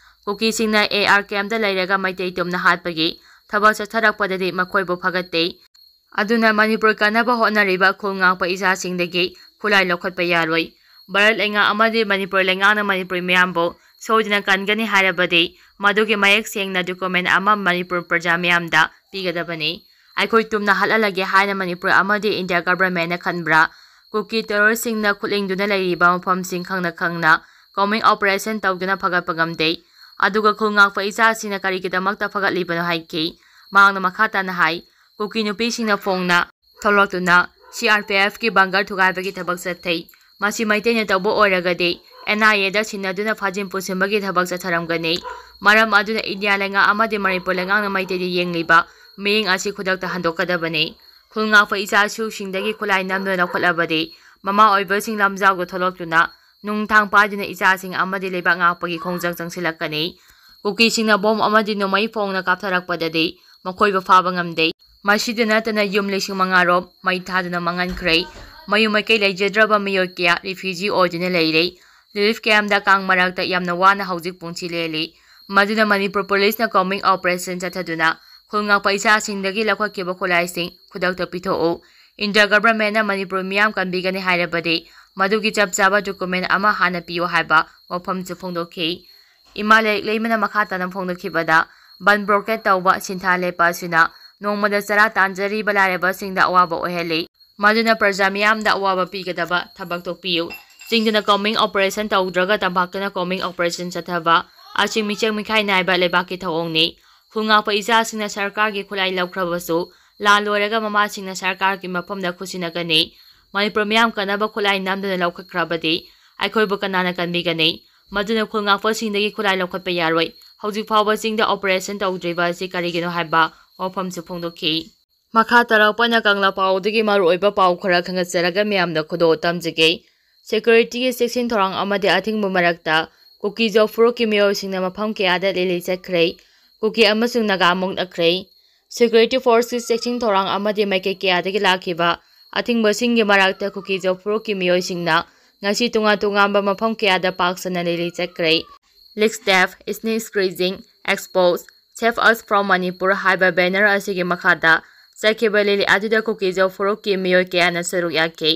ꯀꯨꯀꯤꯁꯤꯡꯅ ꯑꯦ ꯑꯥꯔ ꯀꯦꯝꯗ ꯂꯩꯔꯒ ꯃꯩꯇꯩ ꯇꯨꯝꯅ ꯍꯥꯠꯄꯒꯤ ꯊꯕꯛ ꯆꯠꯊꯔꯛꯄꯗꯗꯤ ꯃꯈꯣꯏꯕꯨ ꯐꯒꯠꯇꯦ꯫ ꯑꯗꯨꯅ ꯃꯅꯤꯄꯨꯔ ꯀꯟꯅꯕ ꯍꯣꯠꯅꯔꯤꯕ ꯈꯨꯜ ꯉꯥꯛꯄ ꯏꯆꯥꯁꯤꯡꯗꯒꯤ ꯈꯨꯠꯂꯥꯏ ꯂꯧꯈꯠꯄ ꯌꯥꯔꯣꯏ꯫ ꯚꯥꯔꯠ ꯂꯩꯉꯥꯛ ꯑꯃꯗꯤ ꯃꯅꯤꯄꯨꯔ ꯂꯩꯉꯥꯛꯅ ꯃꯅꯤꯄꯨꯔꯤ ꯃꯤꯌꯥꯝꯕꯨ ꯁꯣꯏꯗꯅ ꯀꯟꯒꯅꯤ ꯍꯥꯏꯔꯕꯗꯤ ꯃꯗꯨꯒꯤ ꯃꯌꯦꯛ ꯁꯦꯡꯅ ꯗꯣꯀꯨꯃꯦꯟ ꯑꯃ ꯃꯅꯤꯄꯨꯔ ꯄ꯭ꯔꯖꯥ ꯃꯤꯌꯥꯝꯗ ꯄꯤꯒꯗꯕꯅꯤ꯫ ꯑꯩꯈꯣꯏ ꯇꯨꯝꯅ ꯍꯥꯠꯍꯜꯂꯒꯦ ꯍꯥꯏꯅ ꯃꯅꯤꯄꯨꯔ ꯑꯃꯗꯤ ꯏꯟꯗꯤꯌꯥ ꯒꯚꯔꯟꯃꯦꯟꯅ ꯈꯟꯕ꯭ꯔꯥ? ꯀꯨꯀꯤ ꯇꯦꯔꯣꯔꯤꯁꯁꯤꯡꯅ ꯈꯨꯠꯂꯤꯡꯗꯨꯅ ꯂꯩꯔꯤꯕ ꯃꯐꯝꯁꯤꯡ ꯈꯪꯅ ꯈꯪꯅ ꯀꯣꯝꯕꯤꯡ ꯑꯣꯄꯔꯦꯁꯟ ꯇꯧꯗꯨꯅ ꯐꯒꯠꯄ ꯉꯝꯗꯦ꯫ ꯑꯗꯨꯒ ꯈꯨꯜ ꯉꯥꯛꯄ ꯏꯆꯥꯁꯤꯡꯅ ꯀꯔꯤꯒꯤꯗꯃꯛꯇ ꯐꯒꯠꯂꯤꯕꯅꯣ ꯍꯥꯏꯈꯤ꯫ ꯃꯍꯥꯛꯅ ꯃꯈꯥ ꯇꯥꯅ ꯍꯥꯏ, ꯀꯨꯀꯤ ꯅꯨꯄꯤꯁꯤꯡꯅ ꯐꯣꯡꯅ ꯊꯣꯛꯂꯛꯇꯨꯅ ꯁꯤ ꯑꯥꯔ ꯄꯤ ꯑꯦꯐꯀꯤ ꯕꯪꯀꯔ ꯊꯨꯒꯥꯏꯕꯒꯤ ꯊꯕꯛ ꯆꯠꯊꯩ꯫ ꯃꯁꯤ ꯃꯩꯇꯩꯅ ꯇꯧꯕ ꯑꯣꯏꯔꯒꯗꯤ ꯑꯦꯟ ꯑꯥꯏ ꯑꯦꯗ ꯁꯤꯟꯅꯗꯨꯅ ꯐꯥꯖꯤꯟ ꯄꯨꯁꯤꯟꯕꯒꯤ ꯊꯕꯛ ꯆꯠꯊꯔꯝꯒꯅꯤ꯫ ꯃꯔꯝ ꯑꯗꯨꯅ ꯏꯟꯗꯤꯌꯥ ꯂꯩꯉꯥꯛ ꯑꯃꯗꯤ ꯃꯅꯤꯄꯨꯔ ꯂꯩꯉꯥꯛꯅ ꯃꯩꯇꯩꯗ ꯌꯦꯡꯂꯤꯕ ꯃꯤꯠꯌꯦꯡ ꯑꯁꯤ ꯈꯨꯗꯛꯇ ꯍꯟꯗꯣꯛꯀꯗꯕꯅꯤ꯫ ꯈꯨꯜ ꯉꯥꯛꯄ ꯏꯆꯥꯁꯨꯁꯤꯡꯗꯒꯤ ꯈꯨꯠꯂꯥꯏ ꯅꯝꯗꯨꯅ ꯂꯧꯈꯠꯂꯕꯗꯤ ꯃꯃꯥ ꯑꯣꯏꯕꯁꯤꯡ ꯂꯝꯖꯥꯎꯗ ꯊꯣꯛꯂꯛꯇꯨꯅ ꯅꯨꯡ ꯊꯥꯡ ꯄꯥꯏꯗꯨꯅ ꯏꯆꯥꯁꯤꯡ ꯑꯃꯗꯤ ꯂꯩꯕꯥꯛ ꯉꯥꯛꯄꯒꯤ ꯈꯣꯡꯖꯪ ꯆꯪꯁꯤꯜꯂꯛꯀꯅꯤ꯫ ꯀꯨꯀꯤꯁꯤꯡꯅ ꯕꯣꯝ ꯑꯃꯗꯤ ꯅꯣꯡꯃꯩ ꯐꯣꯡꯅ ꯀꯥꯞꯊꯔꯛꯄꯗꯗꯤ ꯃꯈꯣꯏꯕꯨ ꯐꯥꯕ ꯉꯝꯗꯦ꯫ ꯃꯁꯤꯗ ꯅꯠꯇꯅ ꯌꯨꯝ ꯂꯤꯁꯤꯡ ꯃꯉꯥ ꯔꯣꯝ ꯃꯩ ꯊꯥꯗꯨꯅ ꯃꯥꯡꯍꯟꯈ꯭ꯔꯦ꯫ ꯃꯌꯨꯝ ꯃꯀꯩ ꯂꯩꯖꯗ꯭ꯔꯕ ꯃꯤꯑꯣꯏ ꯀꯌꯥ ꯔꯤꯐ꯭ꯌꯨꯖꯤ ꯑꯣꯏꯗꯨꯅ ꯂꯩꯔꯦ꯫ ꯔꯤꯂꯤꯐ ꯀꯦꯝꯗ ꯀꯥꯡ ꯃꯔꯛꯇ ꯌꯥꯝꯅ ꯋꯥꯅ ꯍꯧꯖꯤꯛ ꯄꯨꯟꯁꯤ ꯂꯦꯜꯂꯤ꯫ ꯃꯗꯨꯅ ꯃꯅꯤꯄꯨꯔ ꯄꯨꯂꯤꯁꯅ ꯀꯣꯝꯕꯤꯡ ꯑꯣꯄꯔꯦꯁꯟ ꯆꯠꯊꯗꯨꯅ ꯈꯨꯜ ꯉꯥꯛꯄ ꯏꯆꯥꯁꯤꯡꯗꯒꯤ ꯂꯧꯈꯠꯈꯤꯕ ꯈꯨꯠꯂꯥꯏꯁꯤꯡ ꯈꯨꯗꯛꯇ ꯄꯤꯊꯣꯛꯎ꯫ ꯏꯟꯗꯤꯌꯥ ꯒꯚꯔꯟꯃꯦꯟꯠꯅ ꯃꯅꯤꯄꯨꯔ ꯃꯤꯌꯥꯝ ꯀꯟꯕꯤꯒꯅꯤ ꯍꯥꯏꯔꯕꯗꯤ ꯃꯗꯨꯒꯤ ꯆꯞ ꯆꯥꯕ ꯗꯣꯀꯨꯃꯦꯟꯠ ꯑꯃ ꯍꯥꯟꯅ ꯄꯤꯌꯨ ꯍꯥꯏꯕ ꯋꯥꯐꯝꯁꯨ ꯐꯣꯡꯗꯣꯛꯈꯤ꯫ ꯏꯃꯥ ꯂꯥꯏꯔꯤꯛ ꯂꯩꯃꯅ ꯃꯈꯥ ꯇꯥꯅ ꯐꯣꯡꯗꯣꯛꯈꯤꯕꯗ, ꯕꯟ ꯕ꯭ꯂꯣꯀꯦꯠ ꯇꯧꯕ ꯁꯤꯟꯊꯥ ꯂꯦꯞꯄ ꯑꯁꯤꯅ ꯅꯣꯡꯃꯗ ꯆꯔꯥ ꯇꯥꯟꯖꯔꯤꯕ ꯂꯥꯏꯔꯕꯁꯤꯡꯗ ꯑꯋꯥꯕ ꯑꯣꯏꯍꯜꯂꯤ꯫ ꯃꯗꯨꯅ ꯄ꯭ꯔꯖꯥ ꯃꯤꯌꯥꯝꯗ ꯑꯋꯥꯕ ꯄꯤꯒꯗꯕ ꯊꯕꯛ ꯇꯣꯛꯄꯤꯌꯨ꯫ ꯆꯤꯡꯗꯅ ꯀꯣꯝꯕꯤꯡ ꯑꯣꯄꯔꯦꯁꯟ ꯇꯧꯗ꯭ꯔꯒ ꯇꯝꯄꯥꯛꯇꯅ ꯀꯣꯝꯕꯤꯡ ꯑꯣꯄꯔꯦꯁꯟ ꯆꯠꯊꯕ ꯑꯁꯤ ꯃꯤꯆꯪ ꯃꯤꯈꯥꯏ ꯅꯥꯏꯕ ꯂꯩꯕꯥꯛꯀꯤ ꯊꯧꯑꯣꯡꯅꯤ꯫ ꯈꯨꯜ ꯉꯥꯛꯄ ꯏꯆꯥꯁꯤꯡꯅ ꯁꯔꯀꯥꯔꯒꯤ ꯈꯨꯠꯂꯥꯏ ꯂꯧꯈ꯭ꯔꯕꯁꯨ, ꯂꯥꯟ ꯂꯣꯏꯔꯒ ꯃꯃꯥꯁꯤꯡꯅ ꯁꯔꯀꯥꯔꯒꯤ ꯃꯐꯝꯗ ꯈꯨꯠꯁꯤꯟꯅꯒꯅꯤ꯫ ꯃꯅꯤꯄꯨꯔ ꯃꯤꯌꯥꯝ ꯀꯟꯅꯕ ꯈꯨꯠꯂꯥꯏ ꯅꯝꯗꯨꯅ ꯂꯧꯈꯠꯈ꯭ꯔꯕꯗꯤ ꯑꯩꯈꯣꯏꯕꯨ ꯀꯅꯥꯅ ꯀꯟꯕꯤꯒꯅꯤ? ꯃꯗꯨꯅ ꯈꯨꯜ ꯉꯥꯛꯄꯁꯤꯡꯗꯒꯤ ꯈꯨꯠꯂꯥꯏ ꯂꯧꯈꯠꯄ ꯌꯥꯔꯣꯏ꯫ ꯍꯧꯖꯤꯛ ꯐꯥꯎꯕ ꯆꯤꯡꯗ ꯑꯣꯄꯔꯦꯁꯟ ꯇꯧꯗ꯭ꯔꯤꯕ ꯑꯁꯤ ꯀꯔꯤꯒꯤꯅꯣ ꯍꯥꯏꯕ ꯋꯥꯐꯝꯁꯨ ꯐꯣꯡꯗꯣꯛꯈꯤ꯫ ꯃꯈꯥ ꯇꯥꯔꯛꯄ ꯑꯣꯏꯅ ꯀꯪꯂꯥ ꯄꯥꯎꯗꯒꯤ ꯃꯔꯨꯑꯣꯏꯕ ꯄꯥꯎ ꯈꯔ ꯈꯪꯍꯟꯖꯔꯒ ꯃꯤꯌꯥꯝꯗ ꯈꯨꯗꯣꯜ ꯇꯝꯖꯒꯦ꯫ ꯁꯦꯀ꯭ꯌꯨꯔꯤꯇꯤꯒꯤ ꯆꯦꯛꯁꯤꯟ ꯊꯧꯔꯥꯡ ꯑꯃꯗꯤ ꯑꯊꯤꯡꯕ ꯃꯔꯛꯇ ꯀꯨꯀꯤꯖꯣ ꯐꯨꯔꯨꯞꯀꯤ ꯃꯤꯑꯣꯏꯁꯤꯡꯅ ꯃꯐꯝ ꯀꯌꯥꯗ ꯂꯤꯂꯤ ꯆꯠꯈ꯭ꯔꯦ꯫ ꯀꯨꯀꯤ ꯑꯃꯁꯨꯡ ꯅꯥꯒꯥ ꯃꯨꯛꯅꯈ꯭ꯔꯦ꯫ ꯁꯦꯀ꯭ꯌꯨꯔꯤꯇꯤ ꯐꯣꯔꯁꯀꯤ ꯆꯦꯛꯁꯤꯟ ꯊꯧꯔꯥꯡ ꯑꯃꯗꯤ ꯃꯥꯏꯀꯩ ꯀꯌꯥꯗꯒꯤ ꯂꯥꯛꯈꯤꯕ ꯑꯊꯤꯡꯕꯁꯤꯡꯒꯤ ꯃꯔꯛꯇ ꯀꯨꯀꯤꯖꯣ ꯐꯨꯔꯨꯞꯀꯤ ꯃꯤꯑꯣꯏꯁꯤꯡꯅ ꯉꯁꯤ ꯇꯣꯉꯥꯟ ꯇꯣꯉꯥꯟꯕ ꯃꯐꯝ ꯀꯌꯥꯗ ꯄꯥꯛ ꯁꯟꯅ ꯂꯤꯂꯤ ꯆꯠꯈ꯭ꯔꯦ꯫ ꯂꯤꯛꯁꯇꯦꯞ, ꯁ꯭ꯅꯦꯛ ꯁ꯭ꯀ꯭ꯔꯤꯖꯤꯡ, expose, Save Us From Manipur ꯍꯥꯏꯕ ꯕꯦꯅꯔ ꯑꯁꯤꯒꯤ ꯃꯈꯥꯗ ꯆꯠꯈꯤꯕ ꯂꯤꯂꯤ ꯑꯗꯨꯗ ꯀꯨꯀꯤꯖꯣ ꯐꯨꯔꯨꯞꯀꯤ ꯃꯤꯑꯣꯏ ꯀꯌꯥꯅ ꯁꯔꯨꯛ ꯌꯥꯈꯤ꯫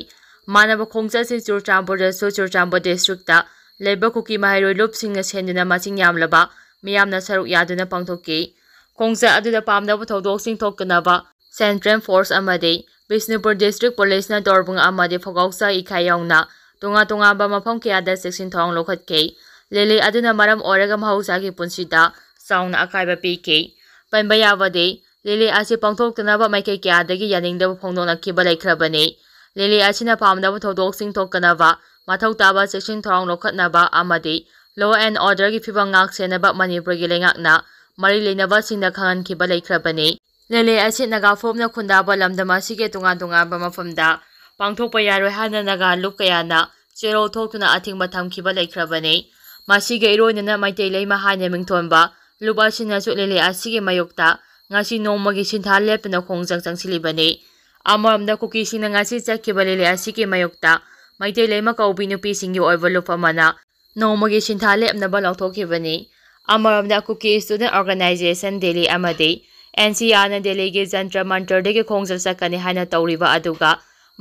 ꯃꯥꯟꯅꯕ ꯈꯣꯡꯆꯠ ꯑꯁꯤ ꯆꯨꯔꯆꯥꯟꯄꯨꯔꯗꯁꯨ ꯆꯨꯔꯆꯥꯟꯄꯨꯔ ꯗꯤꯁꯇ꯭ꯔꯤꯛꯇ ꯂꯩꯕ ꯀꯨꯀꯤ ꯃꯍꯩꯔꯣꯏ ꯂꯨꯞꯁꯤꯡꯅ ꯁꯦꯝꯗꯨꯅ ꯃꯁꯤꯡ ꯌꯥꯝꯂꯕ ꯃꯤꯌꯥꯝꯅ ꯁꯔꯨꯛ ꯌꯥꯗꯨꯅ ꯄꯥꯡꯊꯣꯛꯈꯤ꯫ ꯈꯣꯡꯆꯠ ꯑꯗꯨꯗ ꯄꯥꯝꯅꯕ ꯊꯧꯗꯣꯛꯁꯤꯡ ꯊꯣꯛꯇꯅꯕ ꯁꯦꯟꯇ꯭ꯔꯦꯜ ꯐꯣꯔꯁ ꯑꯃꯗꯤ ꯕꯤꯁꯅꯨꯄꯨꯔ ꯗꯤꯁꯇ꯭ꯔꯤꯛ ꯄꯨꯂꯤꯁꯅ ꯇꯣꯔꯕꯨꯡ ꯑꯃꯗꯤ ꯐꯒꯥꯎꯆꯥ ꯏꯀꯥꯏ ꯌꯥꯎꯅ ꯇꯣꯉꯥꯟ ꯇꯣꯉꯥꯟꯕ ꯃꯐꯝ ꯀꯌꯥꯗ ꯆꯦꯛꯁꯤꯟ ꯊꯧꯔꯥꯡ ꯂꯧꯈꯠꯈꯤ꯫ ꯂꯤꯂꯤ ꯑꯗꯨꯅ ꯃꯔꯝ ꯑꯣꯏꯔꯒ ꯃꯍꯧꯁꯥꯒꯤ ꯄꯨꯟꯁꯤꯗ ꯆꯥꯎꯅ ꯑꯀꯥꯏꯕ ꯄꯤꯈꯤ꯫ ꯄꯟꯕ ꯌꯥꯕꯗꯤ, ꯂꯤꯂꯤ ꯑꯁꯤ ꯄꯥꯡꯊꯣꯛꯇꯅꯕ ꯃꯥꯏꯀꯩ ꯀꯌꯥꯗꯒꯤ ꯌꯥꯅꯤꯡꯗꯕ ꯐꯣꯡꯗꯣꯛꯅꯈꯤꯕ ꯂꯩꯈ꯭ꯔꯕꯅꯤ꯫ ꯂꯤꯂꯤ ꯑꯁꯤꯅ ꯄꯥꯝꯅꯕ ꯊꯧꯗꯣꯛꯁꯤꯡ ꯊꯣꯛꯇꯅꯕ ꯃꯊꯧ ꯇꯥꯕ ꯆꯦꯛꯁꯤꯟ ꯊꯧꯔꯥꯡ ꯂꯧꯈꯠꯅꯕ ꯑꯃꯗꯤ law and orderꯒꯤ ꯐꯤꯕꯝ ꯉꯥꯛ ꯁꯦꯟꯅꯕ ꯃꯅꯤꯄꯨꯔꯒꯤ ꯂꯩꯉꯥꯛꯅ ꯃꯔꯤ ꯂꯩꯅꯕꯁꯤꯡꯗ ꯈꯪꯍꯟꯈꯤꯕ ꯂꯩꯈ꯭ꯔꯕꯅꯤ꯫ ꯂꯤꯂꯤ ꯑꯁꯤ ꯅꯥꯒꯥ ꯐꯨꯔꯨꯞꯅ ꯈꯨꯟꯗꯥꯕ ꯂꯝꯗꯝ ꯑꯁꯤꯒꯤ ꯇꯣꯉꯥꯟ ꯇꯣꯉꯥꯟꯕ ꯃꯐꯝꯗ ꯄꯥꯡꯊꯣꯛꯄ ꯌꯥꯔꯣꯏ ꯍꯥꯏꯅ ꯅꯥꯒꯥ ꯂꯨꯞ ꯀꯌꯥꯅ ꯆꯦꯔꯣꯜ ꯊꯣꯛꯇꯨꯅ ꯑꯊꯤꯡꯕ ꯊꯝꯈꯤꯕ ꯂꯩꯈ꯭ꯔꯕꯅꯤ꯫ ꯃꯁꯤꯒ ꯏꯔꯣꯏꯅꯅ ꯃꯩꯇꯩ ꯂꯩꯃ ꯍꯥꯏꯅ ꯃꯤꯡꯊꯣꯟꯕ ꯂꯨꯞ ꯑꯁꯤꯅꯁꯨ ꯂꯤꯂꯤ ꯑꯁꯤꯒꯤ ꯃꯥꯌꯣꯛꯇ ꯉꯁꯤ ꯅꯣꯡꯃꯒꯤ ꯁꯤꯟꯊꯥ ꯂꯦꯞꯇꯅ ꯈꯣꯡꯖꯪ ꯆꯪꯁꯤꯜꯂꯤꯕꯅꯤ꯫ ꯑꯃꯔꯣꯝꯗ ꯀꯨꯀꯤꯁꯤꯡꯅ ꯉꯁꯤ ꯆꯠꯈꯤꯕ ꯂꯤꯂꯤ ꯑꯁꯤꯒꯤ ꯃꯥꯌꯣꯛꯇ ꯃꯩꯇꯩ ꯂꯩꯃ ꯀꯧꯕꯤ ꯅꯨꯄꯤꯁꯤꯡꯒꯤ ꯑꯣꯏꯕ ꯂꯨꯞ ꯑꯃꯅ ꯅꯣꯡꯃꯒꯤ ꯁꯤꯟꯊꯥ ꯂꯦꯞꯅꯕ ꯂꯥꯎꯊꯣꯛꯈꯤꯕꯅꯤ꯫ ꯑꯃꯔꯣꯝꯗ ꯀꯨꯀꯤ ꯁ꯭ꯇꯨꯗꯦꯟꯠ ꯑꯣꯔꯒꯅꯥꯏꯖꯦꯁꯟ ꯗꯦꯜꯂꯤ ꯑꯃꯗꯤ ꯑꯦꯟ ꯁꯤ ꯑꯥꯔꯅ ꯗꯦꯜꯂꯤꯒꯤ ꯖꯟꯇꯔ ꯃꯟꯇꯔꯗꯒꯤ ꯈꯣꯡꯆꯠ ꯆꯠꯀꯅꯤ ꯍꯥꯏꯅ ꯇꯧꯔꯤꯕ ꯑꯗꯨꯒ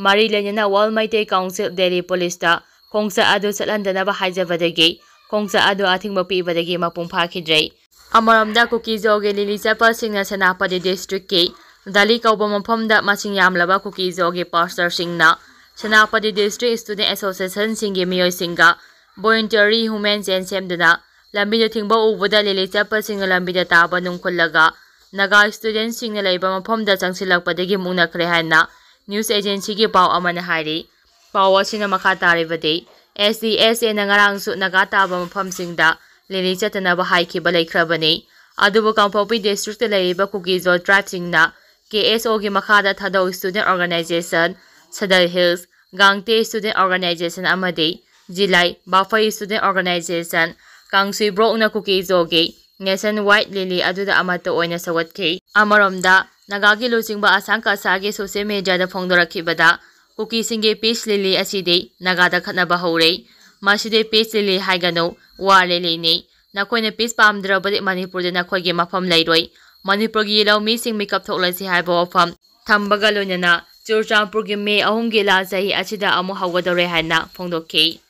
ꯃꯔꯤ ꯂꯩꯅꯅ ꯋꯥꯔꯜ ꯃꯩꯇꯩ ꯀꯥꯎꯟꯁꯤꯜ ꯗꯦꯜꯂꯤ ꯄꯨꯂꯤꯁꯇ ꯈꯣꯡꯆꯠ ꯑꯗꯨ ꯆꯠꯍꯟꯗꯅꯕ ꯍꯥꯏꯖꯕꯗꯒꯤ ꯈꯣꯡꯆꯠ ꯑꯗꯨ ꯑꯊꯤꯡꯕ ꯄꯤꯕꯗꯒꯤ ꯃꯄꯨꯡ ꯐꯥꯈꯤꯗ꯭ꯔꯦ꯫ ꯑꯃꯔꯣꯝꯗ ꯀꯨꯀꯤꯖꯣꯒꯤ ꯂꯤꯂꯤ ꯆꯠꯄꯁꯤꯡꯅ ꯁꯦꯅꯥꯄꯇꯤ ꯗꯤꯁꯇ꯭ꯔꯤꯛꯀꯤ ꯗꯥꯂꯤ ꯀꯧꯕ ꯃꯐꯝꯗ ꯃꯁꯤꯡ ꯌꯥꯝꯂꯕ ꯀꯨꯀꯤꯖꯣꯒꯤ ꯄꯥꯁꯇꯔꯁꯤꯡꯅ ꯁꯦꯅꯥꯄꯇꯤ ꯗꯤꯁꯇ꯭ꯔꯤꯛ ꯁ꯭ꯇꯨꯗꯦꯟ ꯑꯦꯁꯣꯁꯤꯌꯦꯁꯟꯁꯤꯡꯒꯤ ꯃꯤꯑꯣꯏꯁꯤꯡꯒ ꯚꯣꯂꯨꯟꯇꯤꯌꯔꯤ ꯍ꯭ꯌꯨꯃꯦꯟ ꯆꯦꯟ ꯁꯦꯝꯗꯨꯅ ꯂꯝꯕꯤꯗ ꯊꯤꯡꯕ ꯎꯕꯗ ꯂꯤꯂꯤ ꯆꯠꯄꯁꯤꯡꯅ ꯂꯝꯕꯤꯗ ꯇꯥꯕ ꯅꯨꯡ ꯈꯨꯜꯂꯒ ꯅꯥꯒꯥ ꯁ꯭ꯇꯨꯗꯦꯟꯁꯤꯡꯅ ꯂꯩꯕ ꯃꯐꯝꯗ ꯆꯪꯁꯤꯜꯂꯛꯄꯗꯒꯤ ꯃꯨꯛꯅꯈ꯭ꯔꯦ ꯍꯥꯏꯅ ꯅ꯭ꯌꯨꯁ ꯑꯦꯖꯦꯟꯁꯤꯒꯤ ꯄꯥꯎ ꯑꯃꯅ ꯍꯥꯏꯔꯤ꯫ ꯄꯥꯎ ꯑꯁꯤꯅ ꯃꯈꯥ ꯇꯥꯔꯤꯕꯗꯤ, ꯑꯦꯁ ꯗꯤ ꯑꯦꯁ ꯑꯦꯅ ꯉꯔꯥꯡꯁꯨ ꯅꯥꯒꯥ ꯇꯥꯕ ꯃꯐꯝꯁꯤꯡꯗ ꯂꯤꯂꯤ ꯆꯠꯇꯅꯕ ꯍꯥꯏꯈꯤꯕ ꯂꯩꯈ꯭ꯔꯕꯅꯤ꯫ ꯑꯗꯨꯕꯨ ꯀꯥꯡꯄꯣꯛꯄꯤ ꯗꯤꯁꯇ꯭ꯔꯤꯛꯇ ꯂꯩꯔꯤꯕ ꯀꯨꯀꯤꯖꯣ ꯇ꯭ꯔꯥꯏꯕꯁꯤꯡꯅ ꯀꯦ ꯑꯦꯁ ꯑꯣꯒꯤ ꯃꯈꯥꯗ Thadou student organisation, Sadar hills, Gangte student organisation ꯑꯃꯗꯤ ꯖꯤꯂꯥꯏ ꯕꯥꯐꯩ ꯁ꯭ꯇꯨꯗꯦꯟ ꯑꯣꯔꯒꯅꯥꯏꯖꯦꯁꯟ, ꯀꯥꯡꯁꯨꯏ ꯕ꯭ꯂꯣꯛꯅ ꯀꯨꯀꯤꯖꯣꯒꯤ ꯅꯦꯁꯟ ꯋꯥꯏꯗ ꯂꯤꯂꯤ ꯑꯗꯨꯗ ꯑꯃꯠꯇ ꯑꯣꯏꯅ ꯁꯧꯒꯠꯈꯤ꯫ ꯑꯃꯔꯣꯝꯗ, ꯅꯥꯒꯥꯒꯤ ꯂꯨꯆꯤꯡꯕ ꯑꯁꯥꯡ ꯀꯁꯥꯒꯤ ꯁꯣꯁꯤꯌꯦꯜ ꯃꯤꯗꯤꯌꯥꯗ ꯐꯣꯡꯗꯣꯔꯛꯈꯤꯕꯗ, ꯀꯨꯀꯤꯁꯤꯡꯒꯤ ꯄꯤꯁ ꯂꯤꯂꯤ ꯑꯁꯤꯗꯤ ꯅꯥꯒꯥꯗ ꯈꯠꯅꯕ ꯍꯧꯔꯦ꯫ ꯃꯁꯤꯗꯤ ꯄꯤꯁ ꯂꯤꯂꯤ ꯍꯥꯏꯒꯅꯨ, ꯋꯥꯔ ꯂꯤꯂꯤꯅꯤ꯫ ꯅꯈꯣꯏꯅ ꯄꯤꯁ ꯄꯥꯝꯗ꯭ꯔꯕꯗꯤ ꯃꯅꯤꯄꯨꯔꯗ ꯅꯈꯣꯏꯒꯤ ꯃꯐꯝ ꯂꯩꯔꯣꯏ꯫ ꯃꯅꯤꯄꯨꯔꯒꯤ ꯂꯧꯃꯤꯁꯤꯡ ꯃꯤꯀꯞ ꯊꯣꯛꯂꯁꯤ ꯍꯥꯏꯕ ꯋꯥꯐꯝ ꯊꯝꯕꯒ ꯂꯣꯏꯅꯅ ꯆꯨꯔꯆꯥꯟꯄꯨꯔꯒꯤ ꯃꯦ ꯑꯍꯨꯝꯒꯤ ꯂꯥꯟ ꯆꯍꯤ ꯑꯁꯤꯗ ꯑꯃꯨꯛ ꯍꯧꯒꯗꯧꯔꯦ ꯍꯥꯏꯅ ꯐꯣꯡꯗꯣꯛꯈꯤ꯫